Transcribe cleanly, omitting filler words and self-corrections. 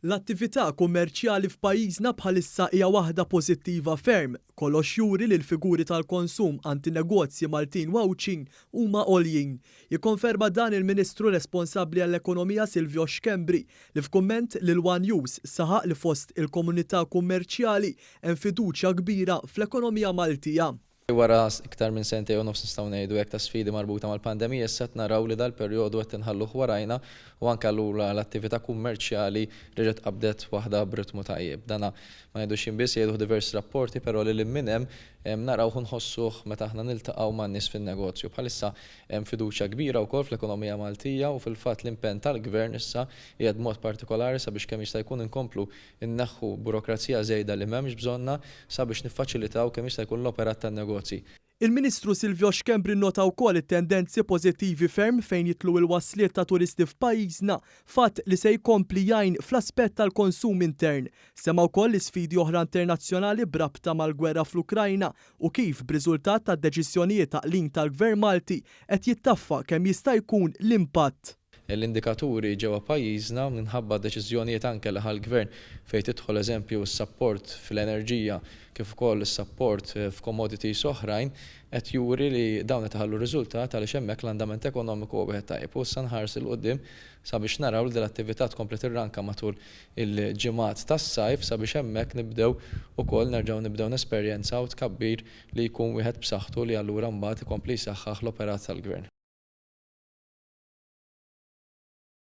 L-attività kummerċjali f'pajjiżna bħalissa hija waħda pożittiva ferm. Kollox juri li l-figuri tal-konsum għand in-negozji Maltin u Għawdxin huma għoljin. Jikkonferma dan il-Ministru responsabbli għall-Ekonomija Silvio Schembri li f'kumment lil one News saħaq li fost il-komunità kummerċjali hemm fiduċja kbira fl-ekonomija Maltija. Wara iktar minn sentejn u nofs nistgħu ngħidu hekk ta' sfidi marbuta mal-pandemija issa qed naraw li dal-perjodu qed inħalluh warajna u anke allura l-attività kummerċjali reġgħet qabdet waħda b'ritmu tajjeb. Dana ma ngħidux jien biss, jgħiduh diversi rapporti però lil hinn minn hemm narawh u nħossuh meta aħna niltaqgħu man-nies fin-negozju. Bħalissa hemm fiduċja kbira wkoll fl-ekonomija Maltija u fil-fatt l-impenn tal-Gvern issa qiegħed b'mod partikolari sabiex kemm jista' jkun inkomplu Inneħħu burokrazija żejda li m'hemmx bżonnha sabiex niffaċilitaw kemm jista' jkun l-operat tan-negozji. Il-Ministru Silvio Schembri nnota wkoll it-tendenzi pożittivi ferm fejn jidħlu l-wasliet ta' turisti f'pajjiżna, fatt li se jkompli jgħin fl-aspett tal-konsum intern. Semma wkoll l-isfidi oħra internazzjonali b'rabta mal-gwerra fl-Ukrajna u kif b'riżultat tad-deċiżjonijiet għaqlin tal-Gvern Malti qed jittaffa kemm jista' jkun l-impatt. L-indikaturi ġewwa pajjiżna minħabba deċiżjonijiet anke li ħa l-Gvern fejn tidħol eżempju s-sapport fl-enerġija kif ukoll is-sapport f'commodities oħrajn qed juri li dawn qed iħallu riżultat għaliex hemmhekk l-andament ekonomiku huwa wieħed tajjeb. U issa nħares 'il quddiem sabiex naraw li din l-attività tkompli tirranka matul il-ġimgħat tas-sajf sabiex hemmhekk nibdew ukoll nerġgħu nibdew nesperjenzaw tkabbir li jkun wieħed b'saħħtu li allura mbagħad ikompli jsaħħaħ l-operat tal-Gvern.